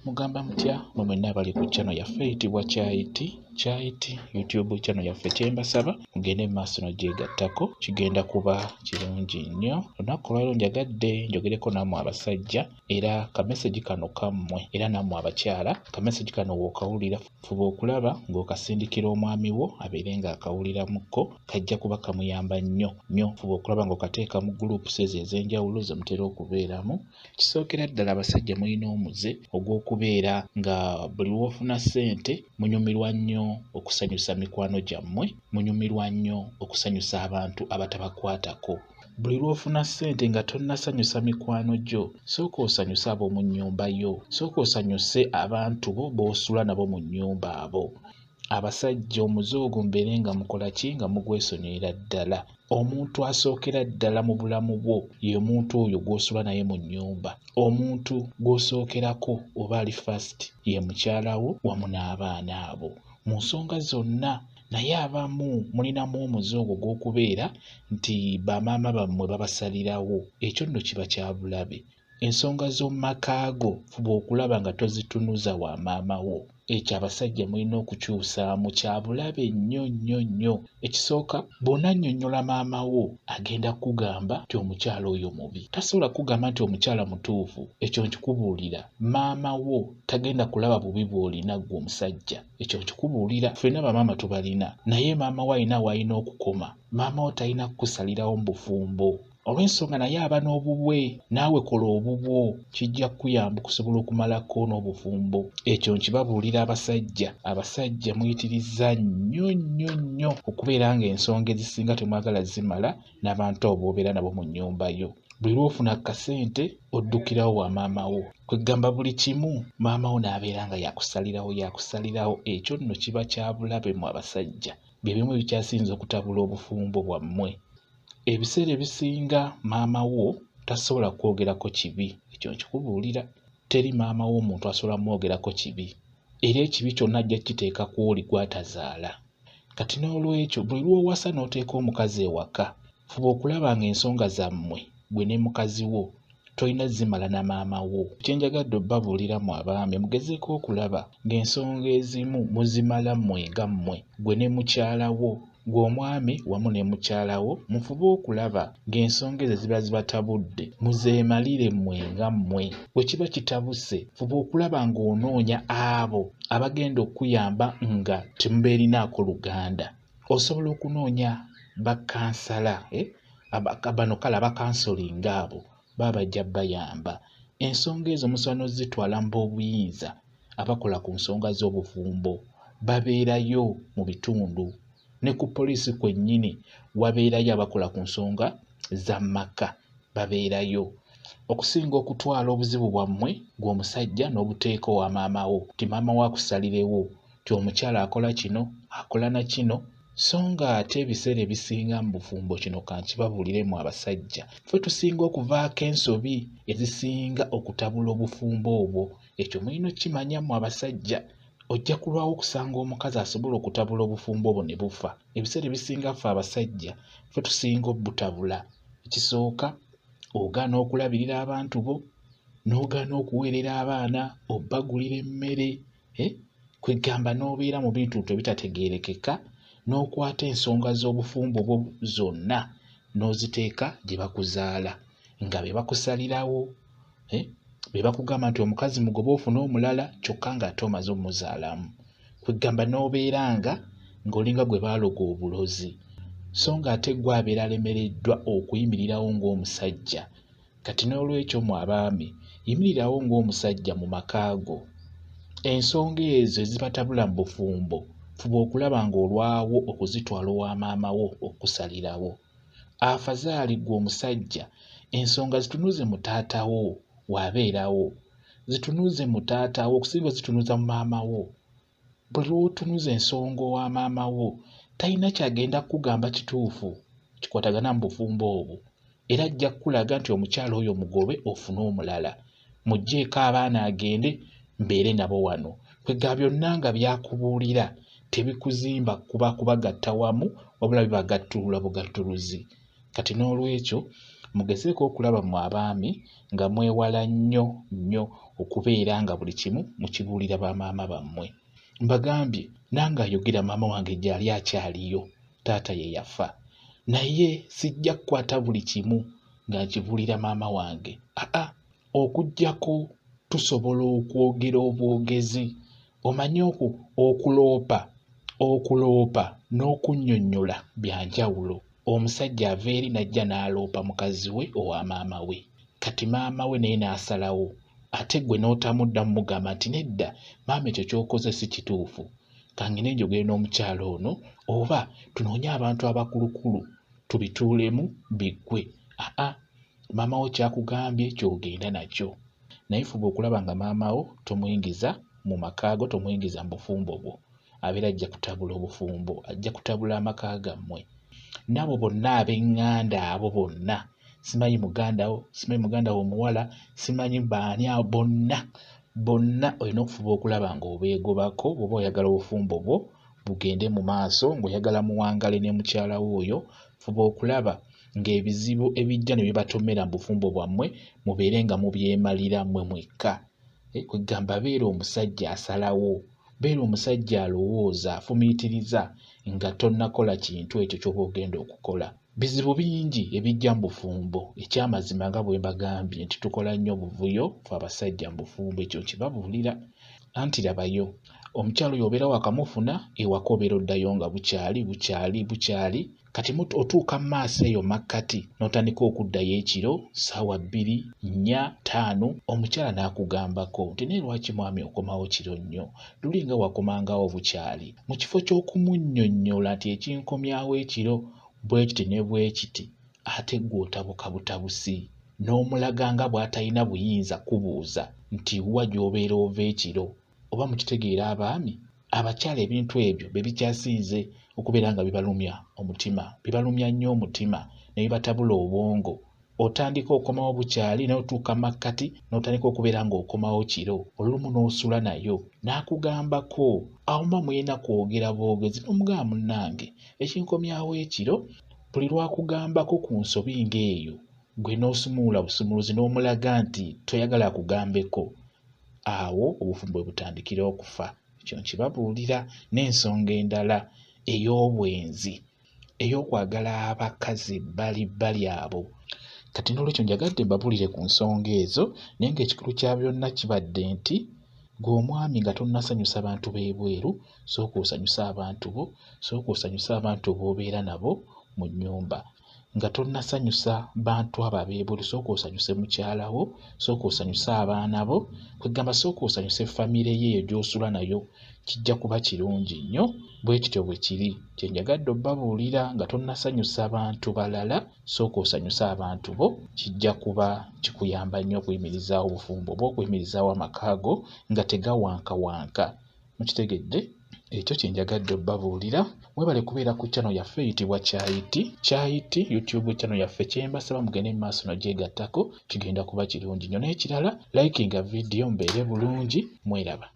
Mugamba mutya mwe mwenna abali ku channel yaffe eyitibwa Kyayiti Kyayiti YouTube channel yaffe, kyembasaba mugende mu maaso n'ogyegattako, kigenda kuba kirungi nnyo. Olunaku olwaleero njagadde njogereko nammwe abasajja, era kamesegi kano kammwe, era nammwe abakyala kamesegi kano w'okawulira fuba okulaba ng'okasindikira omwami wo abeere ng'akawuliramukko, kajja kuba kamuyamba nnyo nnyo. Fuba okulaba ng'okateeka mu groups ezo ez'enjawulo ze mutera okubeeramu. Kisookera ddala abasajja mulina omuze ogw'okubeera nga buli lw'ofuna ssente munyumirwa nnyo okusanyusa mikwano gyammwe, munyumirwa nnyo okusanyusa abantu abatabakwatako. Buli lw'ofuna ssente nga tonnasanyusa mikwano gyo, sooka osanyuse ab'omu nnyumba yo, sooka osanyuse abantu bo b'osula nabo mu nnyumba abo. Abasajja omuze ogwo mubeere nga mukola ki nga mugwesonyiwira ddala. Omuntu asookera ddala mu bulamu bwo ye muntu oyo gw'osula naye mu nnyumba. Omuntu gw'osookerako oba ali first ye mukyala wo wamu n'abaana abo mu nsonga zonna. Naye abamu mulinamu omuze ogwo ogw'okubeera nti bamaama bammwe babasalirawo. Ekyo nno kiba kya bulabe. Ensonga z'omu maka go fuba okulaba nga tozitunuza wa maama wo. Ekyo abasajja mulina okukyusaamu, kya bulabe nnyo nnyo nnyo. Ekisooka, bw'onannyonnyola maama wo agenda kukugamba nti omukyala oyo mubi. Tasobola kukugamba nti omukyala mutuufu, ekyo nkikubuulira. Maama wo tagenda kulaba bubi bw'olina ggwe omusajja, ekyo nkikubuulira. Ffenna bamaama tubalina, naye maama wo alina w'alina okukoma. Maama wo talina kukusalirawo mu bufumbo. Olw'ensonga naye aba n'obubwe, naawe kola obubwo, kijja kukuyamba okusobola okumalako n'obufumbo. Ekyo nkibabuulira abasajja. Abasajja muyitirizza nnyo nnyo nnyo okubeera ng'ensonga ezisinga temwagala zimala n'abantu abo b'obeera nabo mu nnyumba yo. Buli lw'ofuna ku kasente oddukirawo wa maama wo. Kweggamba buli kimu maama wo n'abeera nga y'akusalirawo y'akusalirawo. Ekyo nno kiba kya bulabe mmwe abasajja. Bye bimu ebikyasinze okutabula obufumbo bwammwe. Ebiseera ebisinga maama wo tasobola kukwogerako kibi, ekyo nkikubuulira. Teri maama w'omuntu asobola kumwogerako kibi, era ekibi kyonna ajja kukiteeka ku oli gw'atazaala. Kati n'olwekyo buli lw'owasa n'oteeka omukazi ewaka, fuba okulaba ng'ensonga zammwe ggwe ne mukazi wo tolina zimala na maama wo. Kye njagadde obbabuulira mmwe abaami mugezeeko okulaba ng'ensonga ezimu muzimala mmwe nga mmwe, ggwe ne mukyala wo. Ggwe omwami wamu ne mukyala wo mufube okulaba ng'ensonga ezo eziba zibatabudde muzeemalire mmwe nga mmwe. Bwe kiba kitabuse fuba okulaba ng'onoonya abo abagenda okukuyamba nga temubeerinaako luganda. Osobola okunoonya bakkansala, eh, bano kale abakansolinga abo baba bajja bayamba. Ensonga ezo musobola n'ozitwala mu b'obuyinza abakola ku nsonga z'obufumbo, babeerayo mu bitundu ne ku poliisi kwennyini wabeerayo abakola ku nsonga z'amaka babeerayo. Okusinga okutwala obuzibu bwammwe ggwe omusajja n'obuteeka owa maama wo nti maama wo akusalirewo nti omukyala akola kino akola na kino so nga ate ebiseera ebisinga mu bufumbo kino kankibabuulire mmwe abasajja ffe tusinga okuvaako ensobi ezisinga okutabula obufumbo obwo. Ekyo mulina okukimanya mmwe abasajja. Ojja kulwawo okusanga omukazi asobola okutabula obufumbo obwo ne bufa. Ebiseera ebisinga ffe abasajja ffe tusinga obutabula. Ekisooka ogaana okulabirira abantu bo, n'ogaana okuweerera abaana, obbagulira emmere, eh? Kwegamba n'obeera mu bintu ebitategeerekeka, n'okwata ensonga z'obufumbo bwo zonna n'oziteeka gye bakuzaala nga be bakusalirawo, eh? Be bakugamba nti omukazi mugobe ofune omulala kyokka ng'ate omaze ommuzaalamu. Kwegamba n'obeera nga ng'olinga gwe baaloga obulozi so ng'ate ggwe abeera alemereddwa okuyimirirawo ng'omusajja. Kati n'olwekyo mmwe abaami yimirirawo ng'omusajja mu maka go. Ensonga ezo ezibatabula mu bufumbo fuba okulaba ng'olwawo okuzitwala owa maama wo okukusalirawo. Afazaali ggwe omusajja ensonga zitunuze mu taata wo w'abeerawo, zitunuze mu taata wo okusinga ozitunuza mu maama wo. Buli lw'otunuza ensonga owa maama wo talina ky'agenda kukugamba kituufu kikwatagana mu bufumbo obwo, era ajja kukulaga nti omukyala oyo mugobe ofune omulala, muggyeeko abaana agende mbeere nabo wano. Kwegamba byonna nga by'akubuulira tebikuzimba kuba kubagatta wamu wabula bibagattulula bugattuluzi. Kati n'olwekyo mugezeeko okulaba mmwe abaami nga mwewala nnyo nnyo okubeera nga buli kimu mukibuulira bamaama bammwe. Mbagambye nange ayogera maama wange gyali akyaliyo, taata ye yafa. Naye sijja kukwata buli kimu nga nkibuulira maama wange. Aa, okuggyako tusobola okwogera obwogezi. Omanyi okuloopa, okuloopa n'okunnyonnyola bya njawulo. Omusajja ava eri n'ajja n'aloopa mukazi we owa maama we. Kati maama we naye n'asalawo ate ggwe n'otamuddamu mugamba nti nedda maama ekyo ky'okoze si kituufu. Kangende njogere n'omukyala ono oba tunoonye abantu abakulukulu tubituulemu biggwe. Aa, maama wo ky'akugambye ky'ogenda nakyo. Naye fuba okulaba nga maama wo tomuyingiza mu maka go, tomuyingiza mu bufumbo bwo. Abeera ajja kutabula obufumbo, ajja kutabula amaka gammwe. N'abo bonna ab'eŋŋanda abo bonna, simanyi muganda wo, simanyi muganda wo omuwala, simanyi baani abo bonna, bonna olina okufuba okulaba ng'obeegobako bw'oba oyagala obufumbo bwo bugende mu maaso, ng'oyagala muwangale ne mukyala wo oyo, fuba okulaba ng'ebizibu ebijja ne bibatomera mu bufumbo bwammwe mubeere nga mubyemalira mmwe mwekka. Kwegamba beera omusajja asalawo, beera omusajja alowooza, afumiitiriza nga tonnakola kintu ekyo ky'oba ogenda okukola. Bizibu bingi ebijja mu bufumbo, eky'amazima nga bwe mbagambye nti tukola nnyo obuvuyo ffe abasajja mu bufumbo, ekyo nkibabuulira. Anti labayo, omukyala oyo obeera waakamufuna, ewaka obeera oddayo nga bukyali, bukyali, bukyali, kati otuuka mu maaso eyo makkati n'otandika okuddayo ekiro ssaawa bbiri, nnya, ttaano, omukyala n'akugambako nti naye lwaki mwami okomawo kiro nnyo? Luli nga wakomangawo bukyali. Mu kifo ky'okumunnyonnyola nti ekinkomyawo ekiro bwe kiti ne bwe kiti, ate ggwe otabuka butabusi n'omulaga nga bw'atalina buyinza kukubuuza nti wa gy'obeera ova ekiro. Oba mukitegeera abaami? Abakyala ebintu ebyo be bikyasinze okubeera nga bibalumya omutima. Bibalumya nnyo omutima ne bibatabula obwongo. Otandika okomawo bukyali naye otuuka makkati n'otandika okubeera ng'okomawo kiro, olumu n'osula nayo n'akugambako. Awo muba mulina kwogera bwogezi n'omugamba munnange ekinkomyawo ekiro buli lw'akugambako ku nsobi ng'eyo ggwe n'osumulula busumuluzi n'omulaga nti toyagala akugambeko, awo obufumbo we butandikira okufa. Ekyo nkibabuulira. N'ensonga endala ey'obwenzi, ey'okwagala abakazi ebbali bbali abo. Kati n'olwekyo njagadde mbabuulire ku nsonga ezo, naye ng'ekikulu kya byonna kibadde nti ggwe omwami nga tonnasanyusa bantu b'ebweru, sooka osanyuse abantu bo, sooka osanyuse abantu b'obeera nabo mu nnyumba. Nga tonnasanyusa bantu abo ab'ebweru, sooka osanyuse mukyala wo, sooka osanyuse abaana bo, kweggamba sooka osanyuse famire yo eyo gy'osula nayo, kijja kuba kirungi nnyo. Bwe kityo bwe kiri. Kye njagadde obbabuulira nga tonnasanyusa bantu balala, sooka osanyuse abantu bo, kijja kuba kikuyamba nnyo okuyimirizaawo obufumbo bwo, okuyimirizaawo amaka go nga tegawankawanka. Mukitegedde? Ekyo kye njagadde obbabuulira. Mwebale kubeera ku channel yaffe eyitibwa Kyayiti. Kyayiti YouTube channel yaffe kye mbasaba mugende mu maaso n'ogyegattako, kigenda kuba kirungi nnyo. N'ekirala, likinga vidiyo mubeere bulungi, mweraba.